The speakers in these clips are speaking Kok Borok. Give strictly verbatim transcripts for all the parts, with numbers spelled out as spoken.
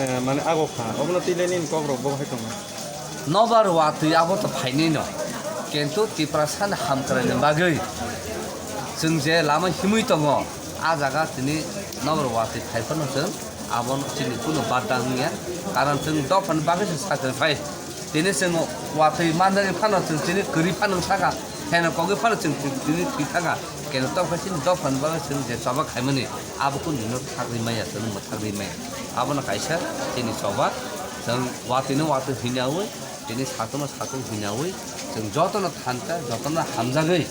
Eh, mane ago kha, obono twi le nini kok rok bo hai tongo. Nobar watwi abo to phainai no, kintu Tiprasa ni hamkrai ni bagwi chwng je lama himwi tongo, a jaga tini nobar watwi phai phano chwng abono chini kunu bada wngya, karon chwng dophani bagwi se sacrifice. Tini chwng watwi manjani phano chwng tini kwrwi phano saka, heno kogwi phano chwng tini thwi thaka, keno tongkha chini dophani bagwi chwng je choba khaimani, abo kunu dino thagwi maya, chwng mwthagwi maya. Abono kaisa chini choba, chwng watwino watwi hwinawi, tini satung no satung hwinawi, chwng jotono thansa, jotono hamjagwi,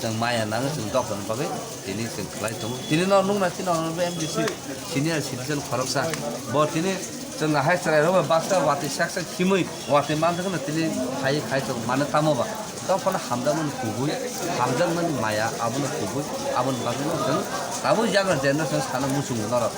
chwng maya nangwi, chwng dophani bagwi tini chwng khlai tongo. Tini no nukna chini honorable M D C, senior citizen khoroksa, bo tini chwng hai chwrairok bai baksa watwi sak sak himwi watwi manthokno tini hai khai chwng mano tamo ba. Tamo phano hamjakmani kubui, hamjakmani maya, abono kubui, aboni bagwino chwng tabuk younger generation sana muchungo norok.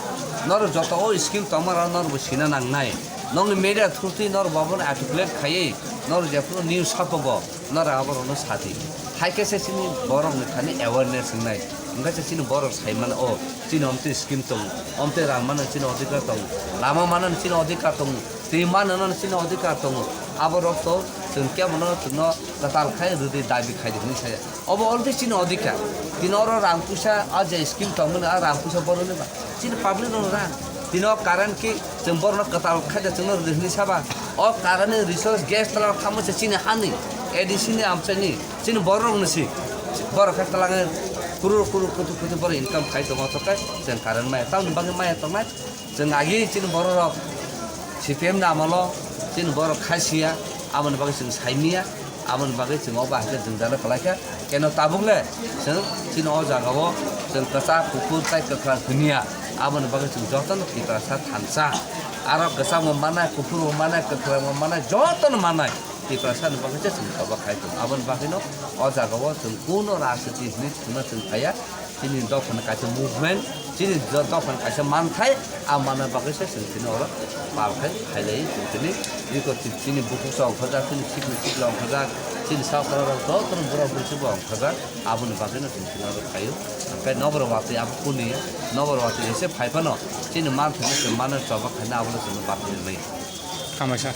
Norok joto o scheme tongma rok norokbo sina nangnai. Nokni media through twi norok bo abono articulate khaiwi norok jephuru news sapogo, norok aborokno sadi. Hai khe se chini borokni thani awareness wngnai. Hwnkhe se chini borok sai mano, o chini omtwi scheme tongo, omtwi rang mano chini odhikar tongo, lama mano chini odhikar tongo, twi mano chini odhikar tongo. Aborok to chwng kebono chwngno kwtal khai rwdi dabi khai di hwnwi saya. Obo already chini odhikar. Tini oro rang puisa, a je scheme tongmani, a rang puisa borokni ba. Chini public rok rang. Tini o current ki chwng borokno kwtal khai da chwngno rwdi hwnwi saba. O current ni resource gas tala thangma se chini hani, A D C ni amchaini, chini borok ni si. Borok khe twlangwi kurur kurur kutu kutu borok income khai tongo, to khe chwng current maya. Tamoni bagwi maya tongnai. Chwng agi chini borok rok C P M ni amolo chini borok khai siya, aboni bagwi chwng sai miya, aboni bagwi chwng o bahai khe jwngjal kwlai kha. Keno tabuk le chwng chini o jaga o chwng kwchak kuphur tai kwkhrang hwnya, aboni bagwi chwng jotono Tiprasa thansa, aro kwchak bo manai, kuphur bo manai, kwkhrang bo manai, jotono manai Tiprasa ni bagwi se chwng choba khai tongo. Aboni bagwi no o jaga o chwng kuno rajniti hinwi thwngna chwng phaiya. Chini dophani kaisa movement, chini do-, dophani kaisa manthai, a manna bagwi se chwng tini oro pal khai khailai chwng tini iko chi-, chini bukhuk se ongkhorjak, chini sikni sikla ongkhorjak, chini sak kwrwng rok jotono borok bwswk bo ongkhorjak, aboni bagwi no chwng tini oro khaio. Hwnkhe nokbar watwi abo kuni, nokbar watwi se phai phano chini manthai no se mano choba khaina abono chwng batwi rwnai. Kamaisa.